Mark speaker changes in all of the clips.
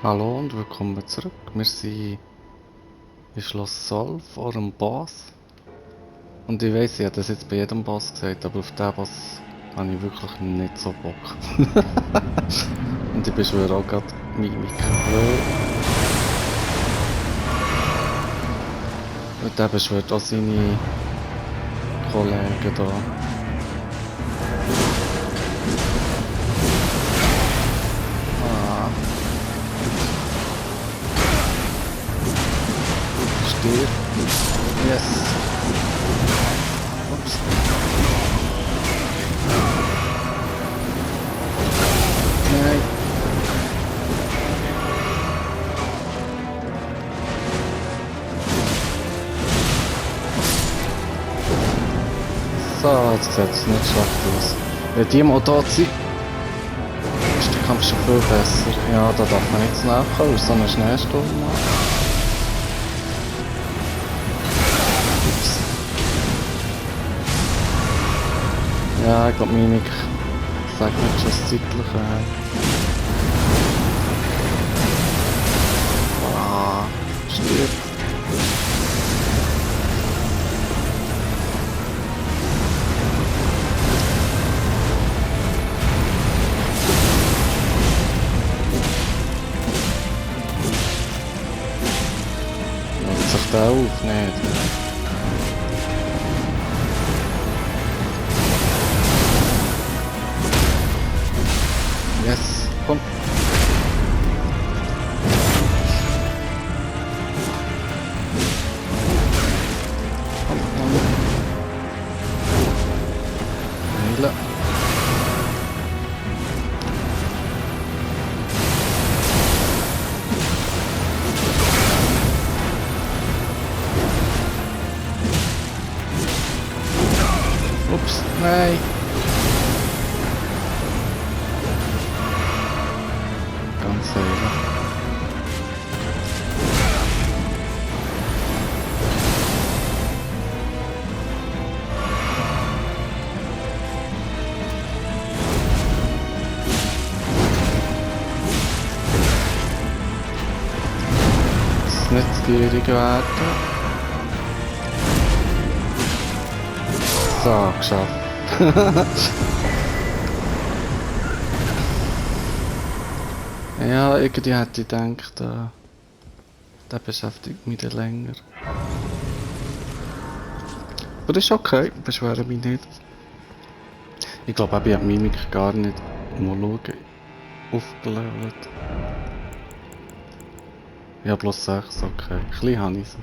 Speaker 1: Hallo und willkommen zurück. Wir sind in Schloss Sol vor dem Boss. Und ich weiss, ich habe das jetzt bei jedem Boss gesagt, aber auf den Boss habe ich wirklich nicht so Bock. Und ich beschwöre auch gerade Mimik. Und der beschwört auch seine Kollegen da. Ah, stirb. Yes. Ups. Nein. So, jetzt sieht es nicht schlecht aus. Wenn die mal da sind, ist der Kampf schon viel besser. Ja, da darf man nicht zu nahe kommen, weil so einen Schneesturm macht. Ups. Ja, ich glaube Mimik sagt nicht schon das Zeitliche. Ah, stirb. Macht sich der auf? Nicht. Yes, komm. Komm, komm. Heile. Ups, nein. Ganz heile. Das ist nicht das gierige werden. So, geschafft. Ja, irgendwie hätte ich gedacht, der beschäftigt mich dann länger. Aber das ist okay, beschwere mich nicht. Ich glaube, ich habe Mimik gar nicht mal schauen, aufgelevelt. Ich habe bloß 6, okay. Ein bisschen habe ich sie.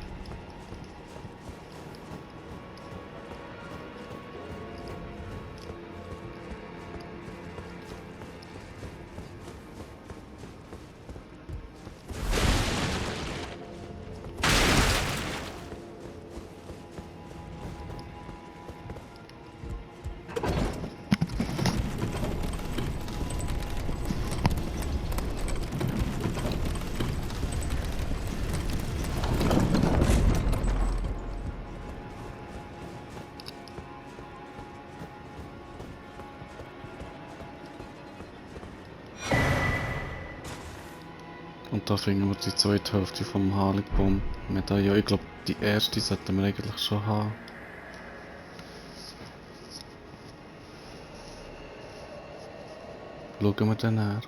Speaker 1: Und da finden wir die zweite Hälfte vom Harlingbom-Medaille. Ich glaube, die erste sollten wir eigentlich schon haben. Schauen wir dann her.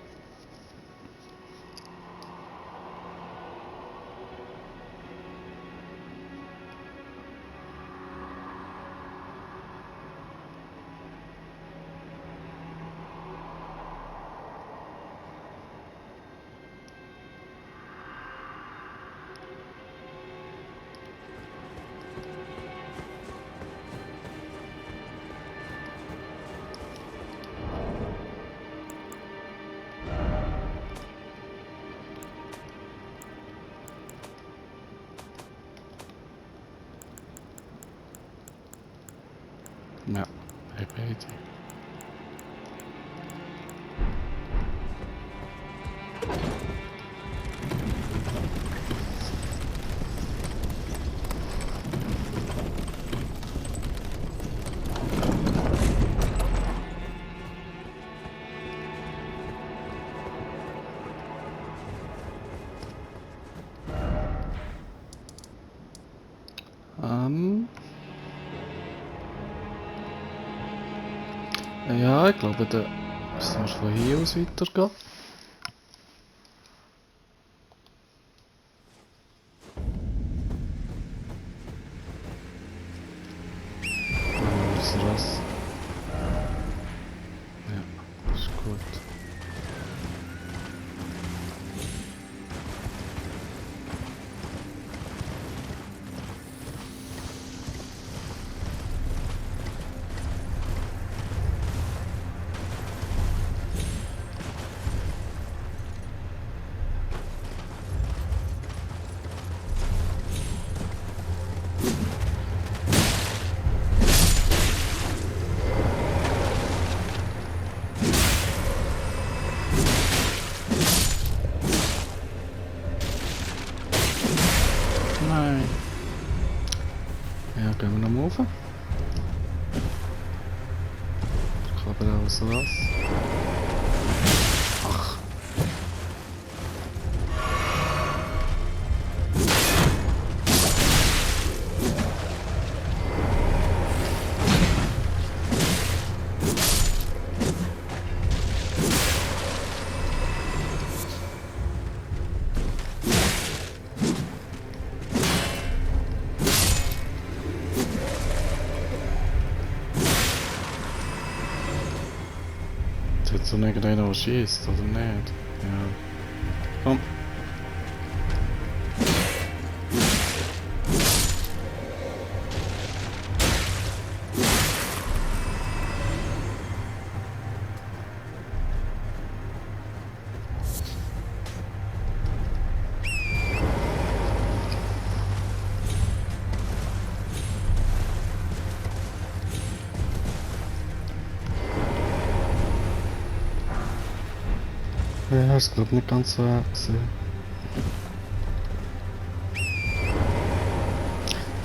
Speaker 1: Ja, hey beide. ich glaube, dann müssen wir von hier aus weitergehen. Dann wir das. Ja, ist gut. Nein. Ja, gehen wir noch rauf. Ich glaube auch so was. Ach. Ist jetzt so irgendeiner, der schießt, oder nicht? Ja. Komm. Ja, ist glaube nicht ganz so weit gewesen.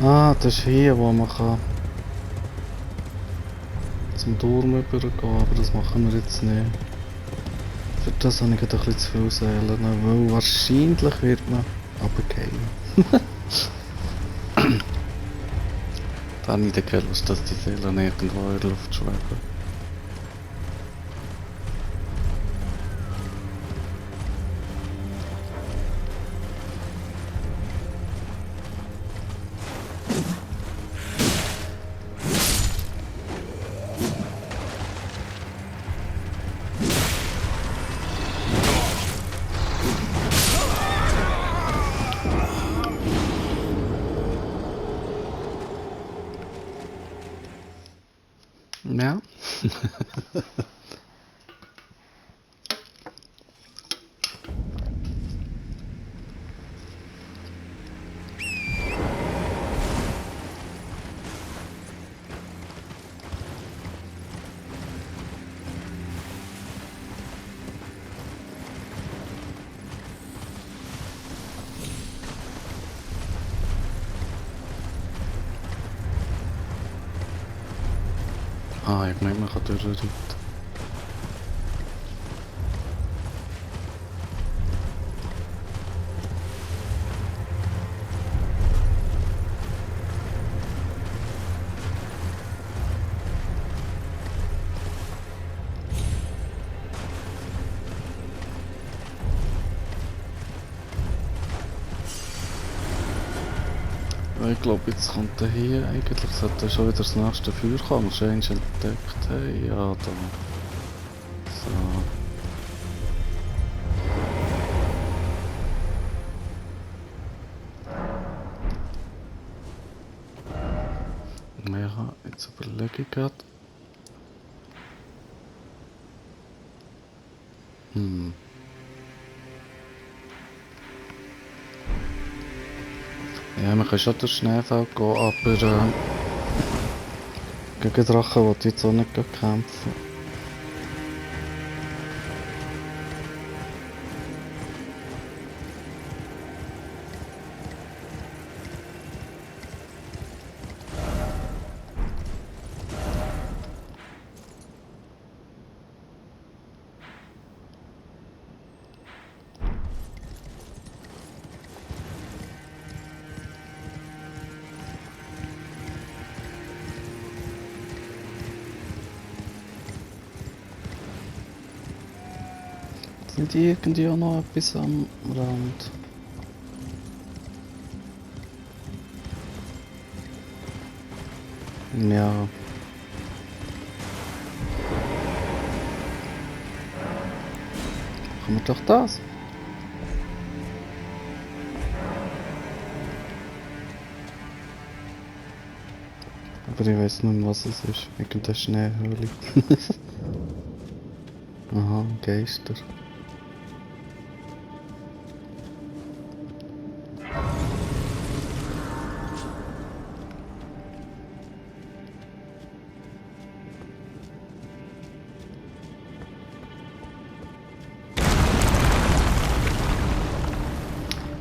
Speaker 1: Ah, das ist hier, wo man kann zum Turm übergehen, aber das machen wir jetzt nicht. Für das habe ich gerade ein bisschen zu viel Seelen, weil wahrscheinlich wird man runterfallen. Da habe ich nicht gewusst, dass die Seelen irgendwo in der Luft schweben. Ja. Ah, ich meine, man kann durchreiten. Ich glaube, jetzt kommt er hier eigentlich, sollte schon wieder das nächste Feuer kommen, das wir entdeckt haben. Ja, dann. So. Ja, jetzt überlege ich gerade. Ja, man kann schon durch Schneefeld gehen, aber gegen Drachen wollte ich jetzt auch nicht kämpfen. Ist nicht irgendwie auch noch etwas am Rand? Ja. Machen wir doch das. Aber ich weiß nicht, was es ist. Irgendeine Schneehöhle. Aha, Geister.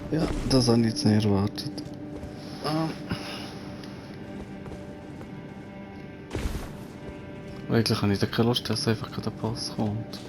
Speaker 1: Ja, das habe ich jetzt nicht erwartet. Eigentlich habe ich da keine Lust, dass einfach gerade der Boss kommt.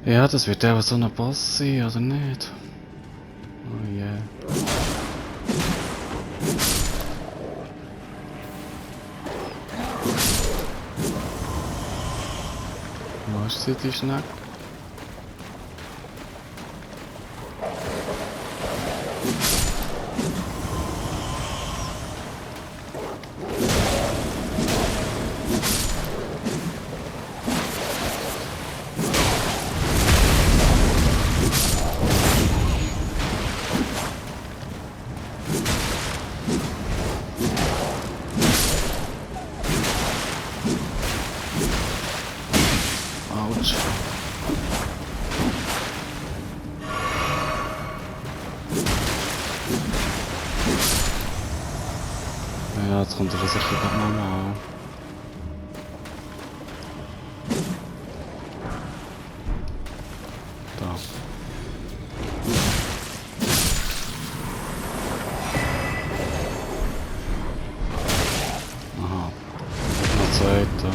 Speaker 1: Ja, das wird aber so ein Boss sein, oder nicht? Oh yeah. Wo ist sie, die Schnecke? Autsch. Ja, jetzt kommt er sicher gerade nochmal. Da. Aha. Noch zweiter.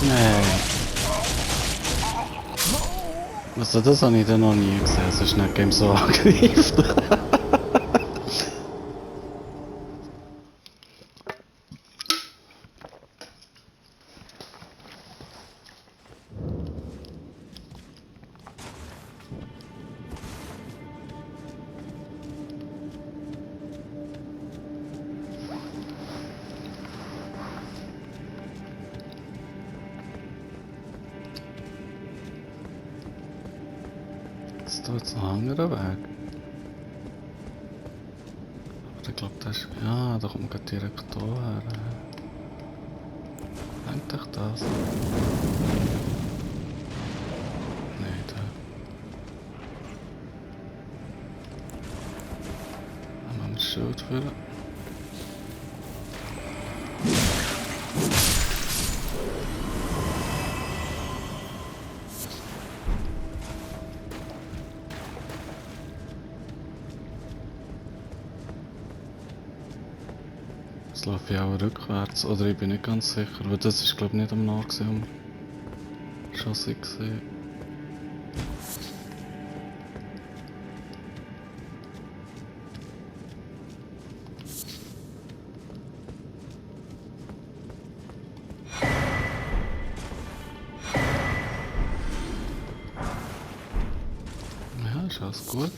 Speaker 1: Nein. Also das habe ich dann noch nie gesehen, so schnell Game so angreift. Jetzt tut es noch einen anderen Weg. Aber ich glaube, das ist... Ja, da kommt man gerade direkt hierher. Denkt euch das? Nein, da. Dann machen wir das Schild führen. Jetzt laufe ich auch rückwärts, oder ich bin nicht ganz sicher, weil das ist glaube ich nicht am Nachsehen, um Chassis gesehen. Ja, ist alles gut.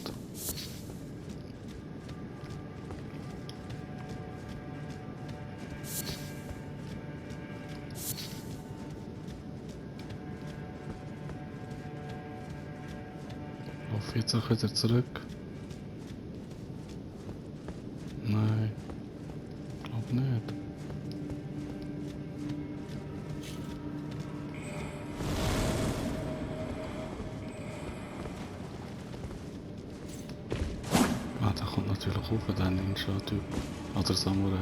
Speaker 1: Laufe ich jetzt auch wieder zurück? Nein, glaube nicht. Ah, da kommt natürlich auch der Ninja-Typ. Oder Samurai.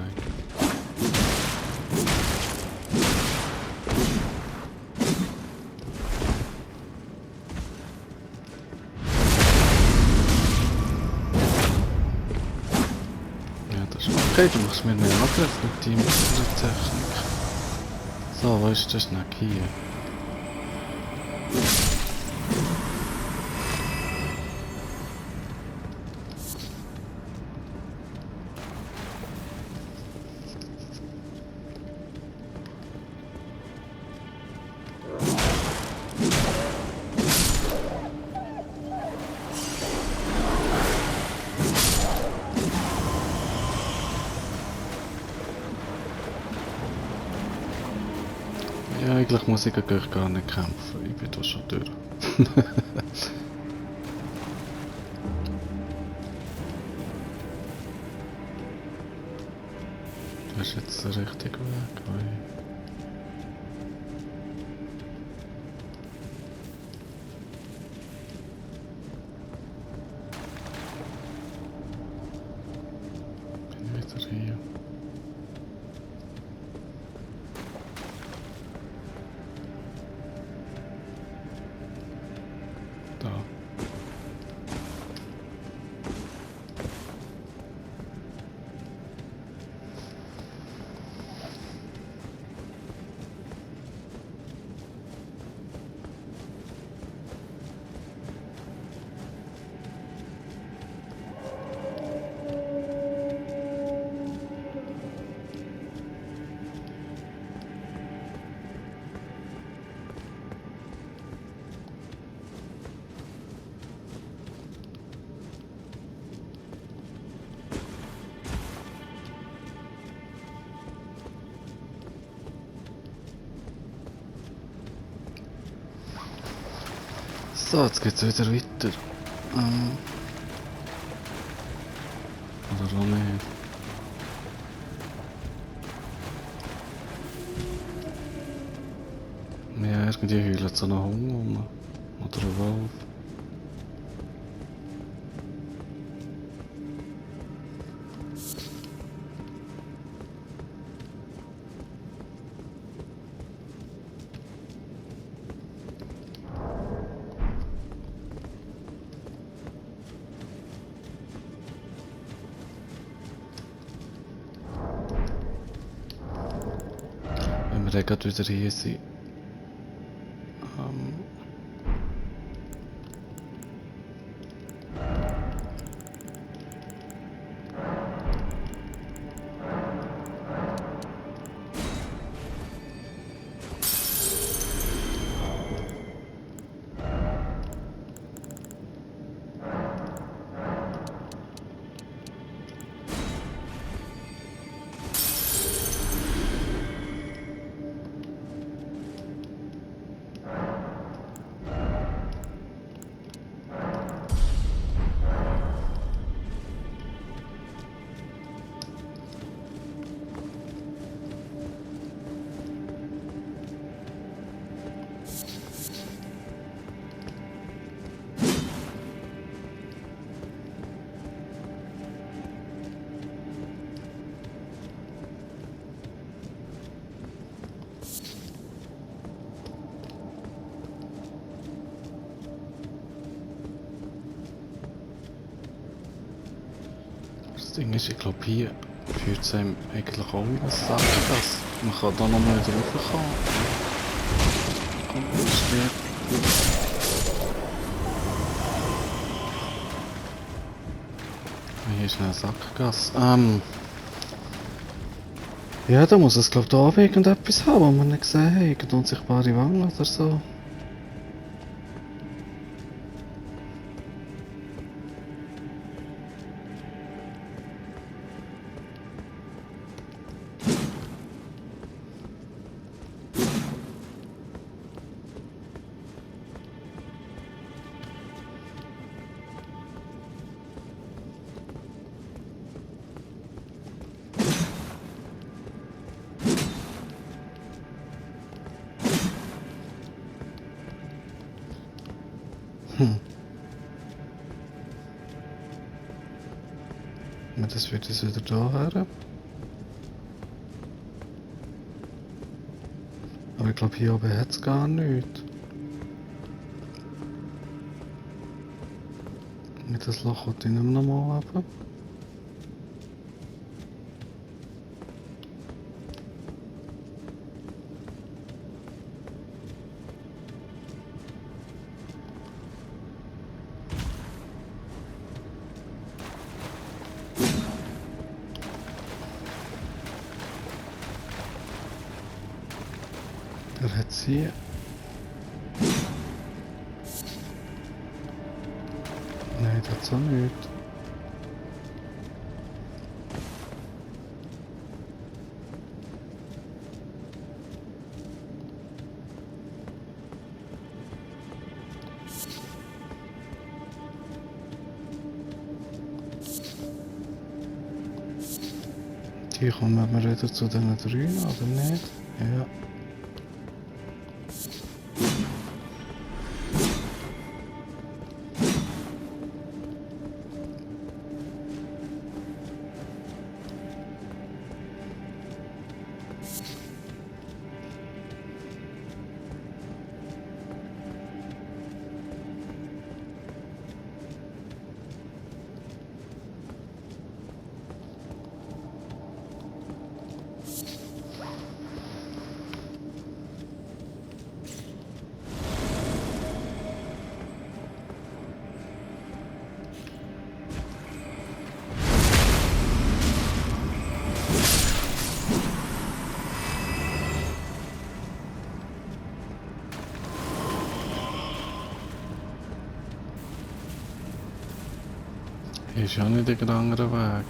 Speaker 1: Ja, das ist okay, du machst mir mehr Angriff mit deiner Technik. So, wo ist der Snack hier? Ja, eigentlich muss ich eigentlich gar nicht kämpfen, ich bin da schon durch. Das ist jetzt der richtige Weg, weil... Bin ich wieder hier? Da. So, jetzt geht's wieder weiter. Oder auch nicht. Ja, irgendwie heult so ein Hunger rum. Oder ein Wolf. Wenn wir dann gerade wieder hier sind. Ähm, Das Ding ist, ich glaube hier führt es einem eigentlich auch in eine Sache, dass man kann da nochmal wieder raufkommen. Kommt nicht schwer. Hier ist eine Sackgasse. Ja, da muss es glaube ich da irgendetwas haben, was wir nicht gesehen haben. Irgendeine unsichtbare Wange oder so.
Speaker 2: Das wird jetzt wieder da her. Aber ich glaube, hier oben hat es gar nichts. Mit das Loch wollte ich nicht mehr nochmal haben. Er hat sie. Nein, das auch nicht. Hier kommen wir wieder zu den drei, oder nicht? Ja. Hier ist ja nicht der andere Weg.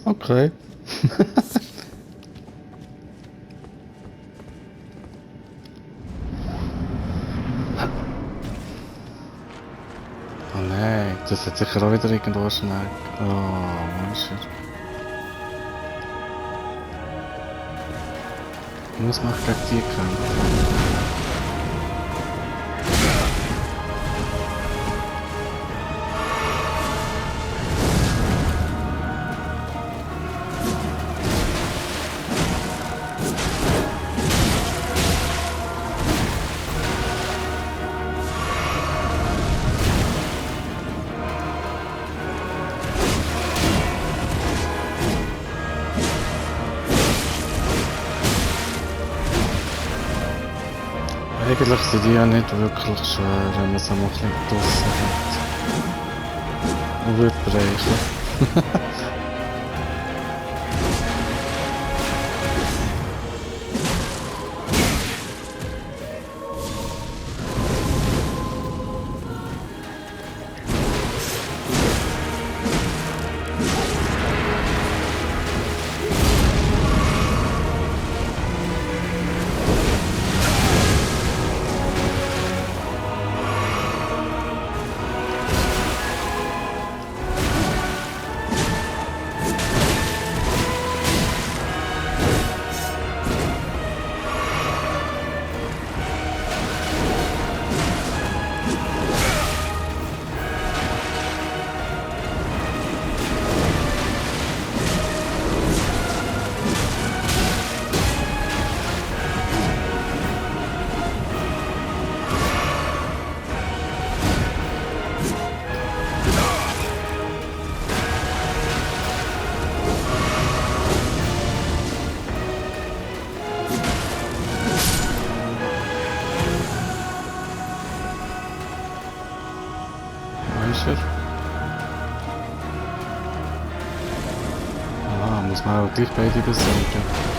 Speaker 2: Okay. Oh nein, das hat sicher auch wieder irgendwo schnell. Oh, Mensch. Ich muss noch gegen die kämpfen. Eigentlich sind die ja nicht wirklich schwer, wenn man sie noch ein bisschen draussen hat. Und wird bereichen.
Speaker 1: muss man auch gleich beide besorgen.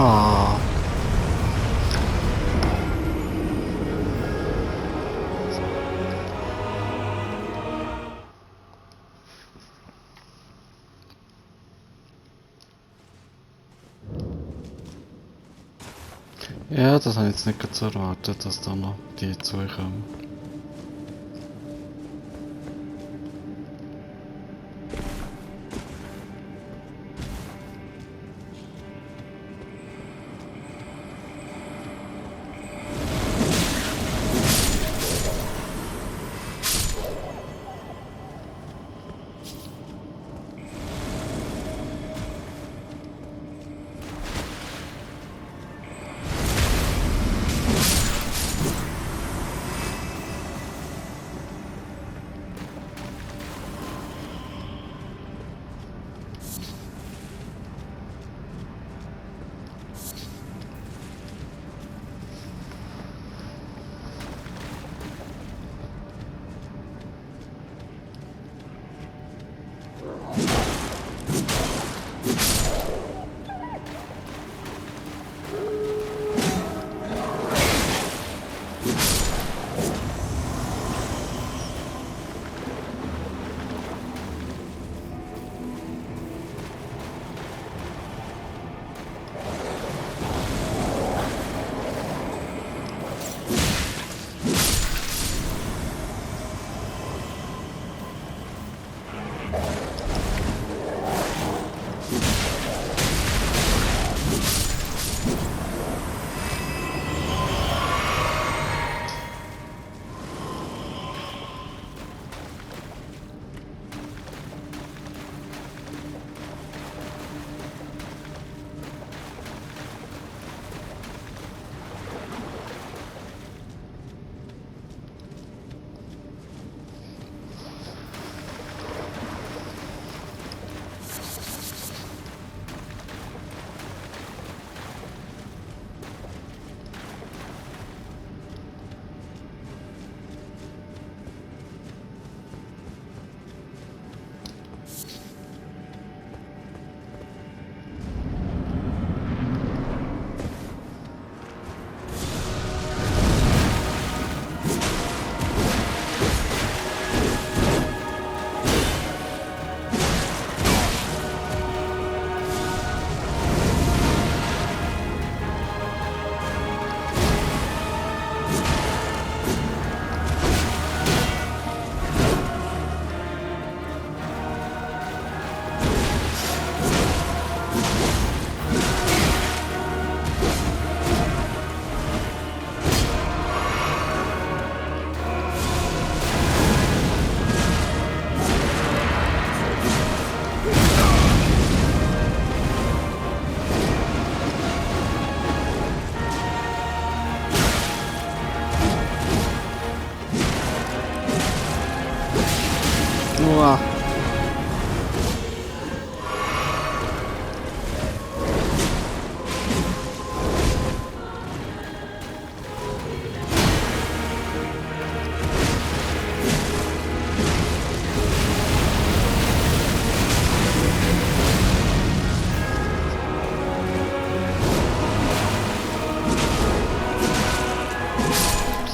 Speaker 1: Ah. Ja, das habe ich jetzt nicht gerade so erwartet, dass da noch die zwei kommen.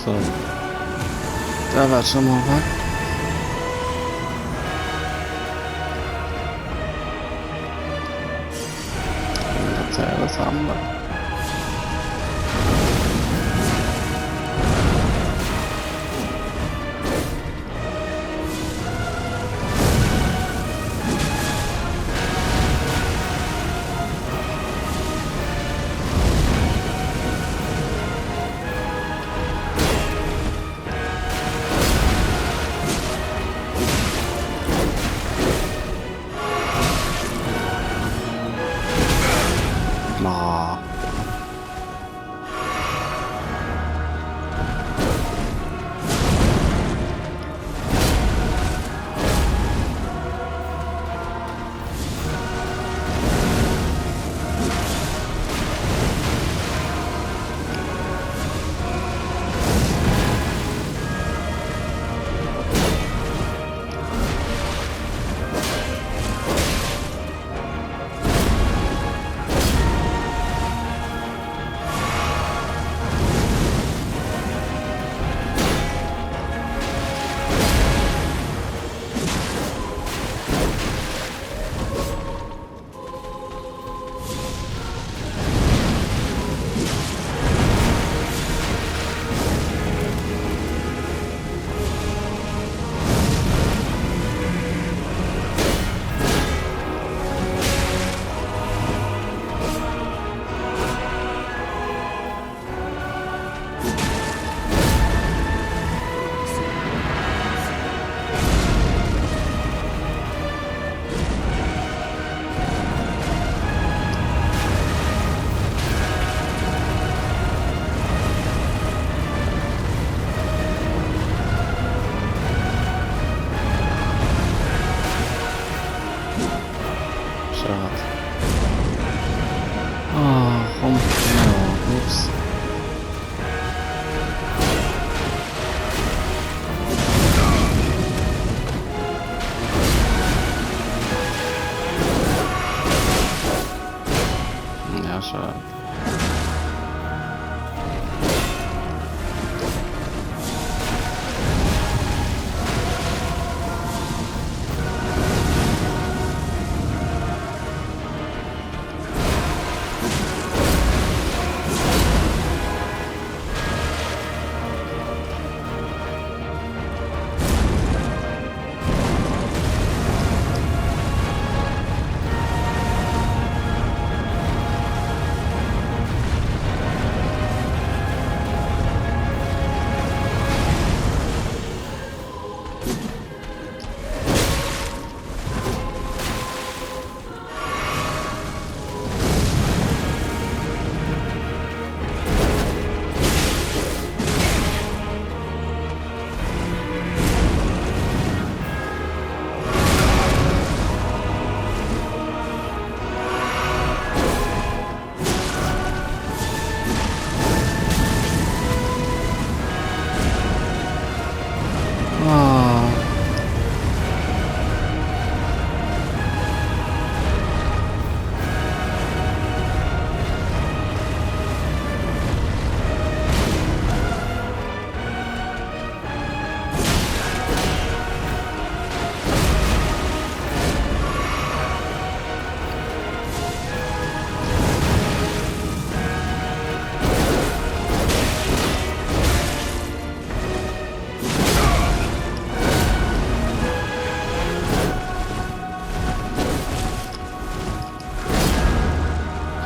Speaker 1: So. Der wird schon mal weg. Und Zähler sammeln. Na. Schade. Ah, komm. Ja, ups. Ja, schade. Ah.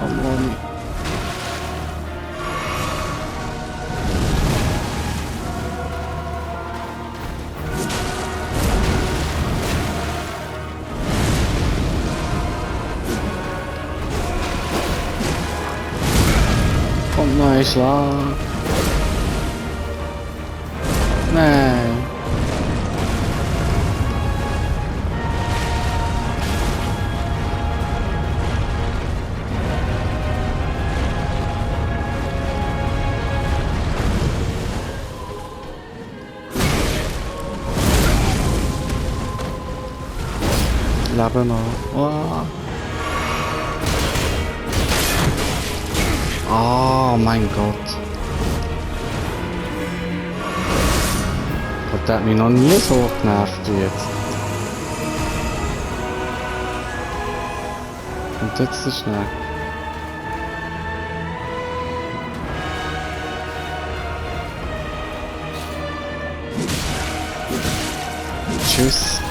Speaker 1: Komm on. Kommt noch ein Schlag. Nein. Leben noch. Oh. Oh mein Gott. Und der hat mich noch nie so genervt wie jetzt. Und jetzt ist schnell. Tschüss.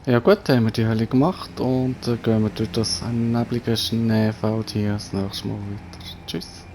Speaker 1: Ja gut, dann haben wir die Hölle gemacht und gehen wir durch das neblige Schneefeld hier das nächste Mal weiter. Tschüss.